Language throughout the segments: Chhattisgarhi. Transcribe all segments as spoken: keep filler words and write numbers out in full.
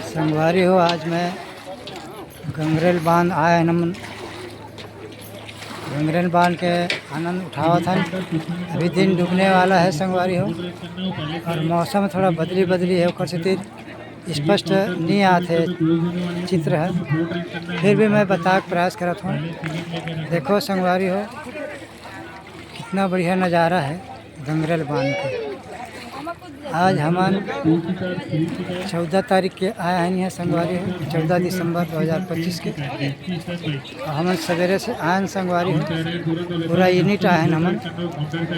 संगवारी हो, आज मैं गंगरेल बांध आए हैं, हम गंगरेल बांध के आनंद उठावत हन। अभी दिन डूबने वाला है संगवारी हो, और मौसम थोड़ा बदली बदली है, ओकर सेती स्पष्ट नहीं आत है चित्र है, फिर भी मैं बता के प्रयास करत हूँ। देखो संगवारी हो, कितना बढ़िया नज़ारा है गंगरेल बांध के। आज हमन चौदह तारीख के आए हैं यहाँ संगवारी हो, चौदह दिसंबर दो हज़ार पच्चीस के, और हमन सवेरे से आए हैं संगवारी हो, पूरा यूनिट आए हैं हमन।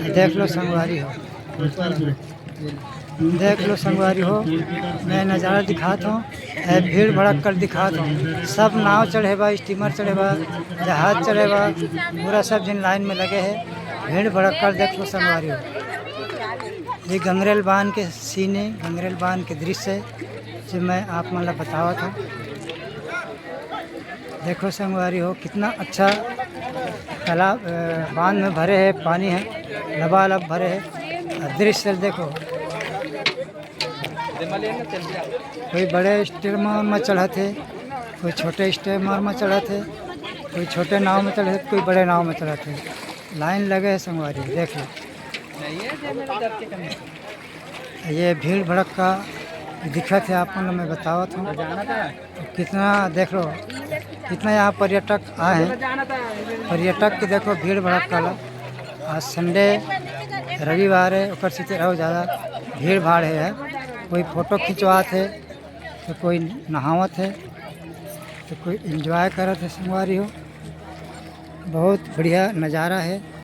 देख लो संगवारी हो, देख लो संगवारी हो, मैं नज़ारा दिखात हूँ, ए, भीड़ भड़क्कड़ दिखात हूँ। सब नाव चढ़े बा, स्टीमर चढ़े बा, जहाज चढ़े बा, पूरा सब जिन लाइन में लगे हैं। भीड़ भड़क्कड़ देख लो संगवारी हो, ये गंगरेल बांध के सीन है, गंगरेल बांध के दृश्य है, जो मैं आप मन ला बतावत हूँ। देखो संगवारी हो, कितना अच्छा तालाब, अ, बांध में भरे है, पानी है, लबालब भरे है। और दृश्य देखो, कोई बड़े स्टीमर में चढ़त है, कोई छोटे स्टीमर में चढ़त है, कोई छोटे नाव में चढ़त है, कोई बड़े नाव में चढ़त है। लाइन लगे है संगवारी, देख लो। ये भीड़ भड़क्का दिखत है आप मन ल, मैं बतावत हूँ। कितना देख लो, कितना यहाँ पर्यटक आए हैं। पर्यटक के देखो भीड़ भड़क्का ला। आज संडे, रविवार है, ओकर सेती अउ ज़्यादा भीड़ भाड़ है। कोई फोटो खिंचवात है, तो कोई नहावत है, तो कोई एंजॉय करत है संगवारी हो। बहुत बढ़िया नज़ारा है।